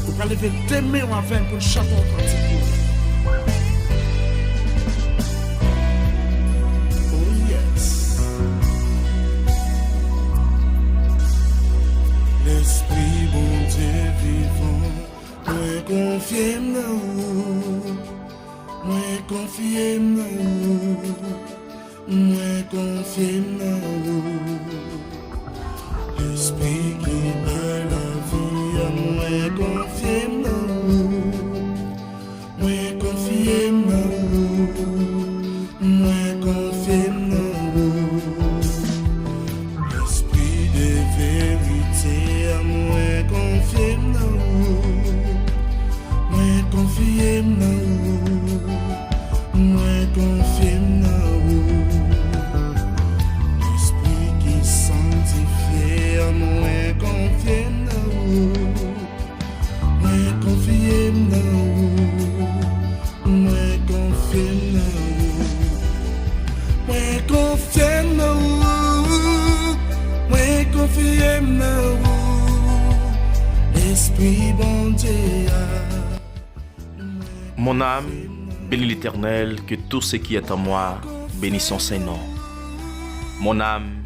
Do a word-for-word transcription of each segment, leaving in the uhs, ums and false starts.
Ou pral leve de men w avè l pou n chante yon kantik pou li. Oh yes. Lespri Bondye vivan, mwen konfye m nan ou. Mwen konfye m nan ou. Mwen konfye m nan ou. Lespri ki bay lavi a, mwen konfye m nan ou. Mwen konfye m nan ou. Mwen konfye m nan ou. Lespri de verite a, mwen konfye m nan ou. Mwen konfye m nan ou. Mwen konfye m nan ou. Lespri ki sanktifye a, mwen konfye m nan ou. Mwen konfye m nan ou. Mwen konfye m nan ou. Mwen konfye m nan ou. Mwen konfye m nan ou. Lespri Bondye a. Mon âme, bénis l'Éternel, que tout ce qui est en moi bénisse son saint nom. Mon âme,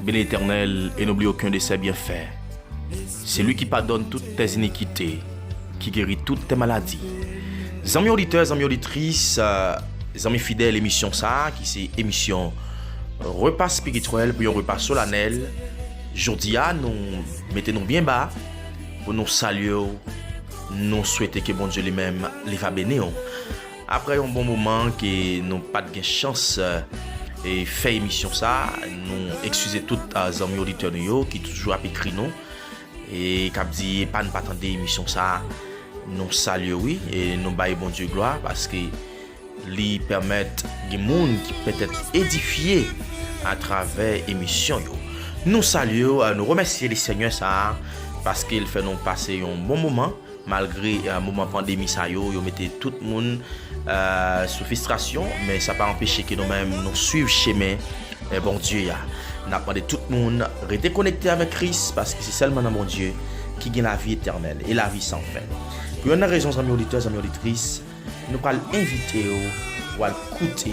bénis l'Éternel et n'oublie aucun de ses bienfaits. C'est lui qui pardonne toutes tes iniquités, qui guérit toutes tes maladies. Zanmi oditè, zanmi oditris, euh, zanmi fidèl emisyon sa a, ki se emisyon Repas Espirityèl pou yon repa solanèl, jodi a, nou mete nou byen ba pou nou salye w, nou swete ke Bondye li menm, li va beni w. Apre yon bon moman ke nou pa t gen chans, eh, e fè emisyon sa, nou eskize tout, eh, zanmi oditè nou yo ki toujou ap ekri nou e k ap di, "Epa n pa tande emisyon sa." Nou salye wi, e nou bay Bondye glwa paske li pèmèt gen moun ki petèt edifye atravè emisyon yo. Nou salye w, eh, nou remèsye Lesenyè sa a paske l fè nou pase yon bon moman. Malgre, eh, moman pandemi sa yo, yo mete tout moun, eh, sou fristrasyon, men sa pa anpeche ke nou menm nou swiv chemen, eh, Bondye a. N ap mande tout moun rete konekte avèk Kris, paske se sèlman nan Bondye ki gen lavi etènèl e lavi san fen. Pou yonn nan rezon, zanmi oditè, zanmi oditris, nou pral envite w pou al koute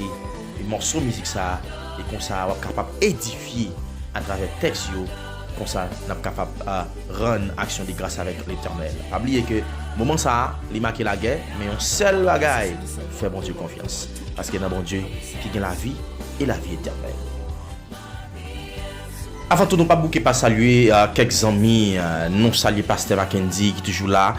mòso mizik sa a, e konsa w ap kapab edifye atravè tèks yo, konsa n ap kapab, ah, rann aksyon de gras avèk Letènèl. Pa bliye ke moman sa a, li make lagè, men yon sèl bagay, fè Bondye konfyans. Paske nan Bondye ki gen lavi e lavi etènèl. Avan tou, nou p ap bouke pa salye, ah, kèk zanmi, ah, nou salye pastè Mackendy ki toujou la,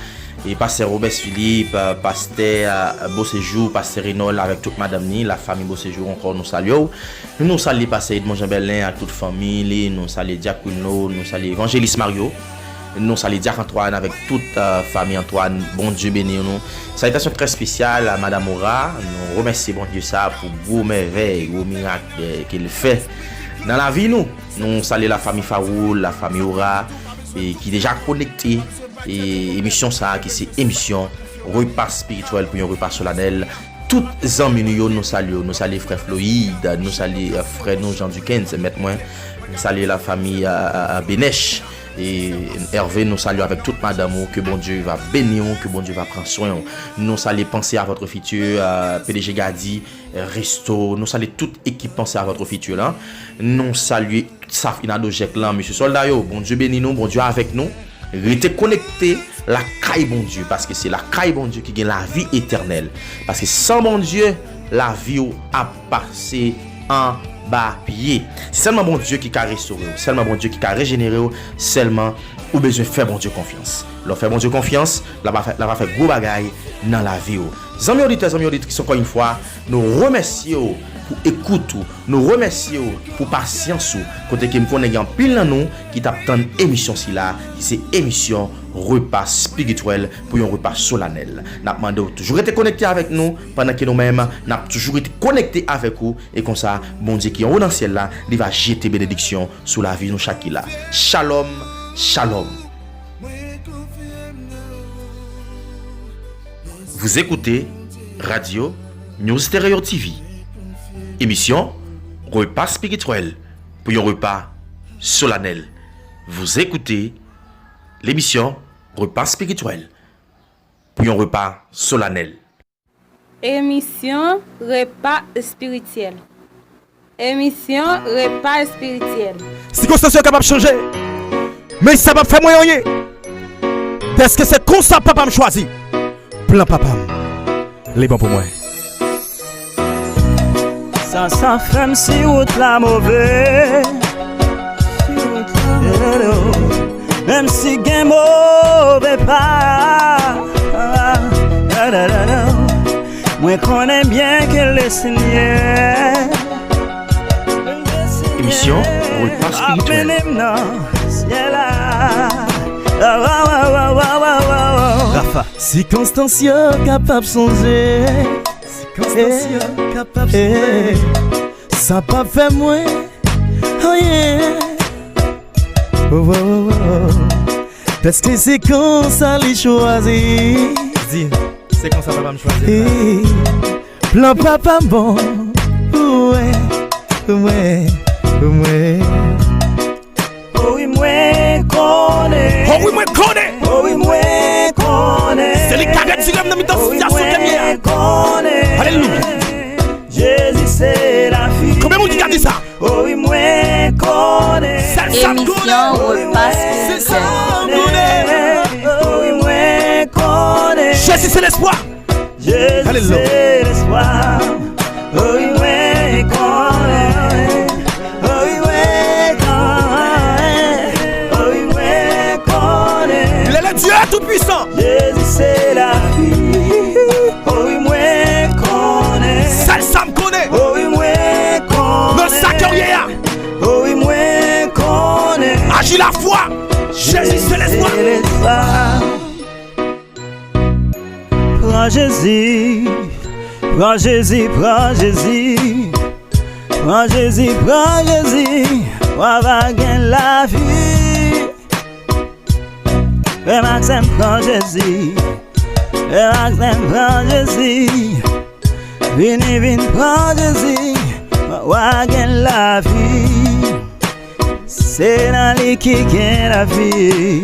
e pastè Robès Philippe, ah, pastè, ah, Beauséjour, pastè Renol avèk tout madanm ni, lafanmi Beauséjour ankò, nou salye w. Nou, nou salye pastè Edmond Jean Berlin ak tout fanmi li, nou salye Dyak Wilno, nou salye Evanjelis Mario, nou salye Dyak Antoine avèk tout, euh, fanmi Antoine, Bondye beni nou. Salitasyon trè espesyal a Madanm Ora, nou remèsye Bondye sa pou gwo mèvèy, gwo mirak, euh, ke l fè nan lavi nou. Nou salye lafanmi Fawoul, lafanmi Ora, e ki deja konekte, e emisyon sa a ki se emisyon Repas Espirityèl pou yon repa solanèl. Tout zanmi nou yo, nou salye w. Nou salye frè Floyd, nou salye, euh, frè nou Jean Duquesne, se mèt mwen. Nou salye lafanmi, euh, euh, euh, Benèch. E Hervé, nou salye w avèk tout madanm ou. Ke Bondye va beni w, ke Bondye va pran swen w. Nou salye Pensez à votre futur, euh, P D G Gady, euh, Resto. Nou salye tout ekip Pensez à votre futur la. Nou salye tout staf Inadojèk lan, mesye sòlda yo, Bondye beni nou, Bondye avèk nou. Rete konekte lakay Bondye, paske se lakay Bondye ki gen lavi etènèl. Paske san Bondye, lavi w ap pase anba pye. Se sèlman Bondye ki ka restore w, sèlman Bondye ki ka rejenere w, sèlman ou bezwen fè Bondye konfyans. Lè w fè Bondye konfyans, l ap fè, l ap fè gwo bagay nan lavi w. Zanmi oditè, zanmi oditris, ankò yon fwa, nou remèsye w pou ekout ou, nou remèsye w pou pasyans ou, kote ke m konnen gen anpil nan nou ki t ap tann emisyon sila, ki se emisyon Repa Espirityèl pou yon repa solanèl. N ap mande w toujou rete konekte avèk nou, pandan ke nou menm, n ap toujou rete konekte avèk ou, e konsa, Bondye ki anwo nan syèl la, li va jete benediksyon sou lavi nou chak ki la. Shalom, shalom. Vous écoutez Radio New Stereo T V. Émission Repas Spirituel pour un repas solennel. Vous écoutez l'émission Repa espirityèl pou yon repa solanèl. Emisyon Repa Espirityèl. Emisyon Repa Espirityèl. Sikonstans yo kapab chanje, men sa p ap fè mwen anyen. Dèske se konsa Papa m chwazi. Plan Papa m, li bon pou mwen. Sa, sa fè m si wout la move. Menm si gen move pa, mwen konnen byen ke Lesenyè. Emisyon Repa Espirityèl. Ap mennen m nan syèl la. Rafa. Sikonstans yo kapab chanje. Sikonstans yo kapab chanje. Sa p ap fè mwen anyen. Oh, oh, oh, oh. Dèske se konsa li chwazi. Di, se konsa Papa m chwazi. Plan Papa m bon. Wi, wi, wi. Oh wi, mwen konnen. Oh wi, mwen konnen. Oh wi, mwen konnen. Se li k ka retire m nan mitan sitiyasyon ke m ye a. Alelouya. Jezi se lavi. Konbyen moun ki ka di sa? Oh wi, mwen konnen. Sèl sa m konnen. Emisyon Repa Espirityèl. Se sa m konnen. Oh wi, mwen konnen. Jezi se lespwa. Jezi se lespwa. Oh wi, mwen konnen. Oh wi, mwen konnen. Oh wi, mwen konnen. Il est le Dieu Tout-Puissant. Jezi se lavi. Oh wi, mwen konnen. Sèl sa m konnen. Oh wi, mwen konnen. Nan sa ke w ye a. Oh wi, mwen konnen. Aji lafwa. Jezi se lespwa. Pran Jezi, pran Jezi, pran Jezi. Pran Jezi, pran Jezi, w a va gen lavi. Frè m ak sè m, pran Jezi. Frè m ak sè m, pran Jezi. Vini, vin pran Jezi, w a gen lavi. Se nan li ki gen lavi,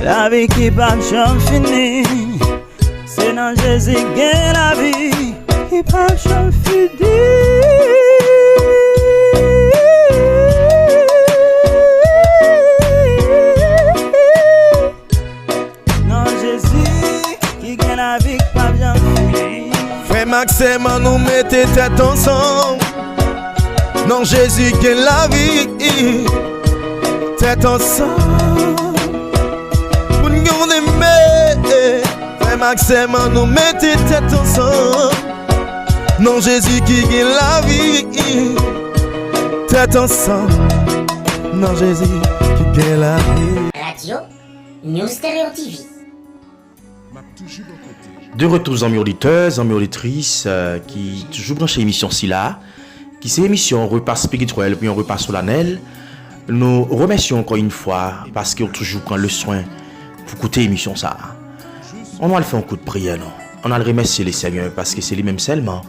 lavi ki p ap janm fini. Se nan Jezi gen lavi ki p ap janm fini. Nan Jezi ki gen lavi k p ap janm fini. Frè m ak sè m, ann nou mete tèt ansanm. Nan Jezi gen lavi. Tèt ansanm. Pou n gen yon deme. Frè m ak sè m, ann nou mete tèt ansanm. Nan Jezi ki gen lavi. Tèt ansanm. Nan Jezi ki gen lavi. Radyo New Stereo T V. De retour, zanmi oditè, zanmi oditris, euh, ki toujou branche emisyon sila, ki se emisyon Repa Espirityèl pou yon repa solanèl. Nou remèsye w ankò yon fwa paske w toujou pran le swen pou koute emisyon sa a. Ann al fè yon kout priyè, non. Ann al remèsye Lesenyè paske se li menm sèlman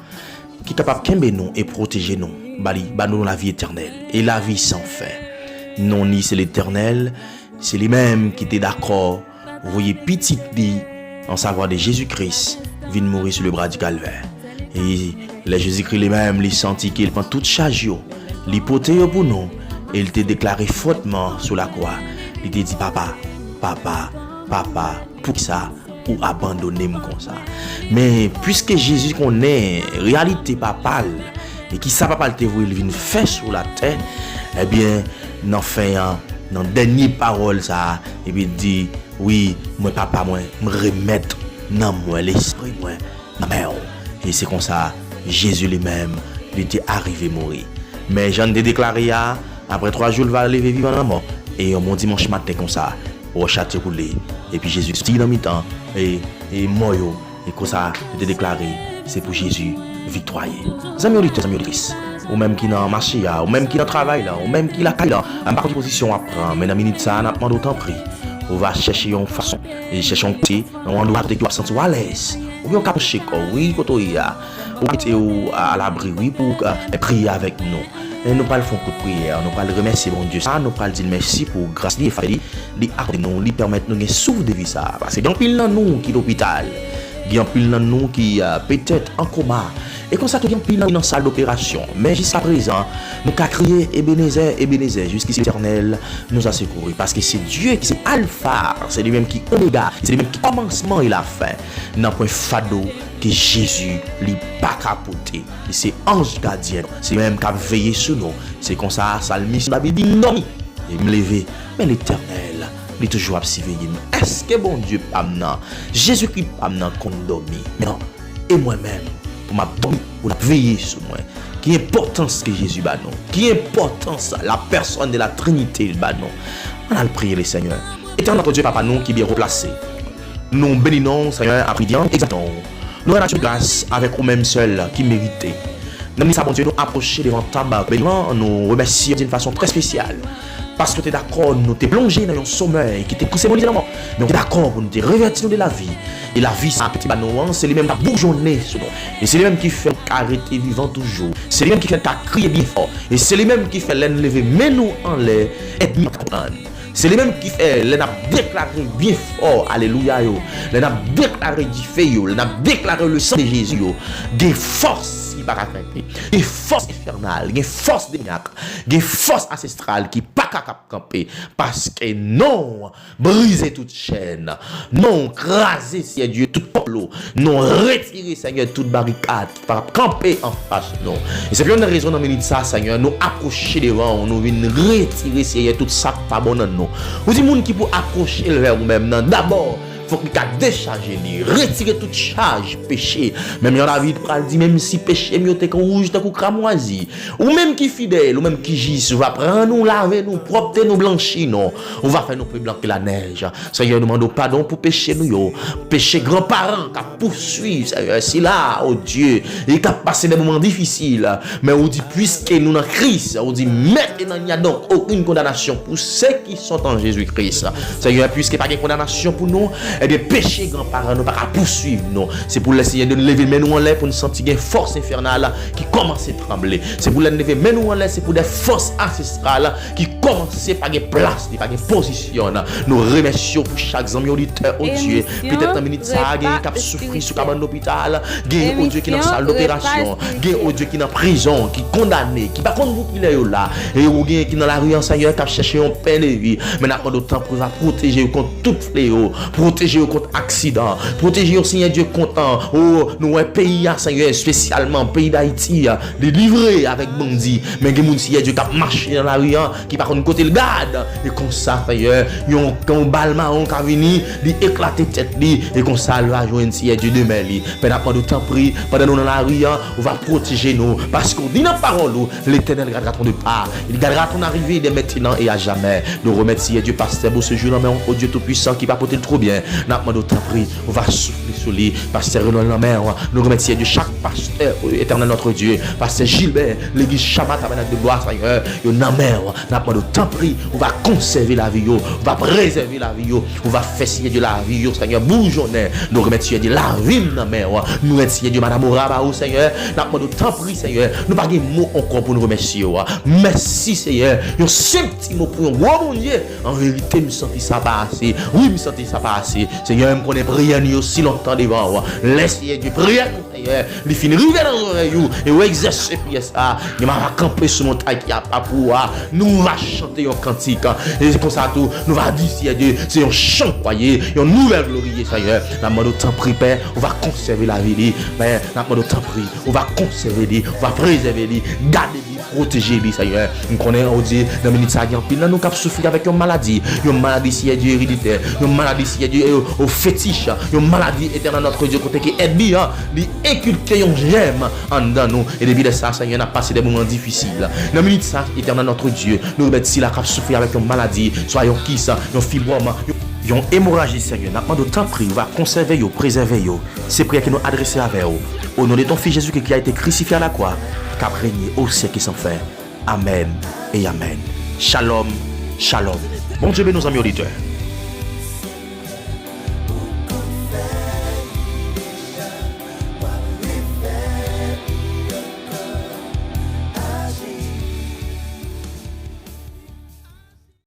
ki kapab kenbe nou e pwoteje nou, ba li, ba nou lavi etènèl e lavi san fen. Non li se Letènèl, se li menm ki te dakò voye pitit li, ansavwa de Jezi Kris, vin mouri sou le bra di Kalvè. E lè Jezikri li menm, li santi ke l pran tout chaj yo, li pote yo pou nou, e l te deklare fòtman sou lakwa, li te di, "Papa, papa, papa, poukisa ou abandone m konsa?" Men, piske Jezi konnen reyalite papa l, e kisa papa l te voye l vin fè sou latè, ebyen, nan fen an, nan dènye pawòl sa a, epi l di, "Wi, mwen papa mwen, m remèt nanm mwen, lespri mwen nan men w." E se konsa, Jezi li menm, li te arive mouri. Men jan n te deklare a, apre twa jou, l va leve vivan nan mò. E yon bon dimanch maten konsa, wòch la te woule, epi Jezi soti nan mitan, e, e mò yo, e konsa, yo te deklare, se pou Jezi viktwaye. Zanmi oditè, zanmi oditris, ou menm ki nan mache a, ou menm ki nan travay la, ou menm ki lakay la, m pa konn ki pozisyon w ap pran, men nan minit sa a, n ap mande w tanpri, ou va chèche yon fason, e chèche yon kote, yon andwa kote ke w ap santi w alèz, oubyen w ka kouche kò w, wi, kote w ye a, ou mete w alabri, wi, pou w, e, priye avèk nou. E nou pral fè yon kout priyè, nou pral remèsye Bondye sa, nou pral di l mèsi pou gras li e favè li, li akòde nou, li pèmèt nou gen souf de vi sa. Paske gen anpil nan nou ki lopital, gen anpil nan nou ki, euh, petèt an koma. E konsa tou gen anpil nan nou nan sal doperasyon. Men jiskaprezan, nou ka kriye, Ebenezè, Ebenezè, jusqu'ici l'Éternel nous a secourus. Paske se Dye ki se Alfa, se li menm ki Omega, se li menm ki kòmansman e lafen. Nanpwen fado ke Jezi li pa ka pote. Li se anj gadyen nou. Se li menm k ap veye sou nou. Se konsa, salmis la, li di, "M dòmi, e m leve, men Letènèl, li toujou ap siveye m." Èske Bondye pa m nan, Jezikri pa m nan konn dòmi? Men non, e mwen menm, pou m ap dòmi, ou l ap veye sou mwen. Ki enpòtans ke Jezi ba nou? Ki enpòtans la personne de la Trinité ba nou? Ann al priye Lesenyè. Etènèl notre Dieu, Papa nou ki byen wo plase, nou beni non w, Senyè, apremidi an, egzaltan w. Nou remèsye w gras avèk ou menm sèl ki merite. Nan minit sa, Bondye, nou apwoche devan tab beni lan, nou remèsye w d'une façon très spéciale. Paske w te dakò nou te plonje nan yon somèy ki te senbolize lanmò. Men w te dakò pou nou te revèti nou de lavi. E lavi sa ke w te ba nou an, se li menm k ap boujonnen sou nou. E se li menm ki fè nou ka rete vivan toujou. Se li menm ki fè nou ka kriye byen fò. E se li menm ki fè lè n leve men nou anlè, ènmi an konprann. Se li menm ki fè lè n ap deklare byen fò, alelouya yo, lè n ap deklare dife yo, lè n ap deklare le sang de Jésus yo, gen fòs ki pa ka kanpe. Gen fòs enfènal, gen fòs demonyak, gen fòs ansestral ki pa ka k ap kanpe. Paske non w brize tout chèn. Non w kraze, Seyè Dye, tout konplo. Non w retire, Senyè, tout barikad ki pa p ap kanpe anfas nou. E se pou yon rezon nan minit sa, Senyè, nou apwoche devan w, nou vin retire, Seyè, tout sa k pa bon nan nou. Ou di moun ki pou apwoche l vè ou menm nan, dabò, fòk li ka dechaje li, retire tout chaj peche. Menm jan David pral di, "Menm si peche m yo te kon wouj tankou kramwazi, ou menm ki fidèl, ou menm ki jis, ou va pran nou, lave nou, pwòpte nou, blanchi nou, ou va fè nou pli blan ke lanèj." Senyè, nou mande w padon pou peche nou yo. Peche granparan k ap pouswiv, Senyè, sila, o Dye, e k ap pase de moman difisil. Men ou di, puiske nou nan Kris, ou di, maintenant il n'y a donc aucune condamnation pour ceux qui sont en Jésus-Christ. Senyè, puiske pa gen kondanasyon pou nou, ebyen, peche granparan nou pa ka pouswiv nou. Se pou lè, Senyè, de nou leve men nou anlè pou nou santi gen fòs enfènal ki kòmanse tranble. Se pou lè nou leve men nou anlè, se pou de fòs ansestral ki kòmanse pa gen plas li, pa gen pozisyon. Nou remèsye w pou chak zanmi oditè, o Dye. Petèt nan minit sa a, gen k ap soufri sou kabann lopital, gen, o Dye, ki nan sal doperasyon, gen, o Dye, ki nan prizon, ki kondane, ki pa konn pou kilè yo la. E ou gen ki nan lari an, Senyè, k ap chèche yon pen de vi. Men n ap mande w, tanpri, va pwoteje yo kont tout fleyo, pwoteje yo kont aksidan, pwoteje yo, Senyè Dye, kont, o, nou wè peyi a, Senyè, espesyalman peyi Dayiti a, li livre avèk bandi. Men gen moun, Seyè Dye, k ap mache nan lari an, ki pa konn kote l gad. E konsa, Senyè, yon, yon bal mawon ka vini, li eklate tèt li. E konsa, l va jwenn, Seyè Dye, demen li. Pè, n ap mande w, tanpri, pandan nou nan lari an, ou va pwoteje nou. Paske w di nan pawòl ou, Letènèl gardera ton départ, il gardera ton arrivée dès maintenant et à jamais. Nou remèt, Seyè Dye, pastè Beauséjour nan men w, o Dye Toupwisan, ki pa pote l twò byen. N ap mande w, tanpri, ou va soufle sou li. Pastè Renol nan men w. Nou remèt, Seyè Dye, chak pastè, o Etènèl notre Dieu, pastè Gilbert, legliz Chama Tabènak de Glwa, Senyè, yo nan men w. N ap mande w, tanpri, ou va konsève lavi yo, ou va prezève lavi yo, ou va fè, Seyè Dye, lavi yo, Senyè, boujonnen. Nou remèt, Seyè Dye, lavi m nan men w. Nou remèt, Seyè Dye, madan Mora ba ou, Senyè. N ap mande w, tanpri, Senyè, nou pa gen mo ankò pou nou remèsye w. Mèsi, Seyè. Yon senp ti mo pou yon gwo Bondye. An verite, m santi sa pa ase. Wi, m santi sa pa ase. Senyè, m konnen priyè nou yo si lontan devan w. Lè, Seyè Dye, priyè nou, Senyè, li fin rive nan zòrèy ou, e ou egzèse priyè sa, gen m ap kanpe sou montay ki apa pou ou a, nou va chante yon kantik. E konsa tou, nou va di, Seyè Dye, se yon chan w ye, yon nouvèl glori w ye, Senyè. N ap mande w, tanpri, Pè, ou va konsève lavi li. Pè, n ap mande w, tanpri, ou va konsève li, ou va prezève li, gade li, pwoteje li, Senyè. M konnen, o Dye, nan minit sa a, gen anpil nan nou k ap soufri avèk yon maladi. Yon maladi, Seyè Dye, ereditè. Yon maladi, Seyè Dye, o, o fetich. Yon maladi, Etènèl notre Dieu, kote ke ènmi an, li enkilke yon jèm anndan nou. E depi lè sa a, Senyè, n ap pase de moman difisil. Nan minit sa a, Etènèl notre Dieu, nou remèt sila k ap soufri avèk yon maladi, swa yon kis, yon fibwòm, yon, yon emoraji, Senyè. N ap mande w, tanpri, ou va konsève yo, prezève yo. Se priyè ke nou adrese avè w. Au nom de ton Fils Jésus-Christ qui a été crucifié à la croix, k ap renye au siècle sans fin. Amèn e amèn. Shalom, shalom. Bondye beni w, zanmi oditè.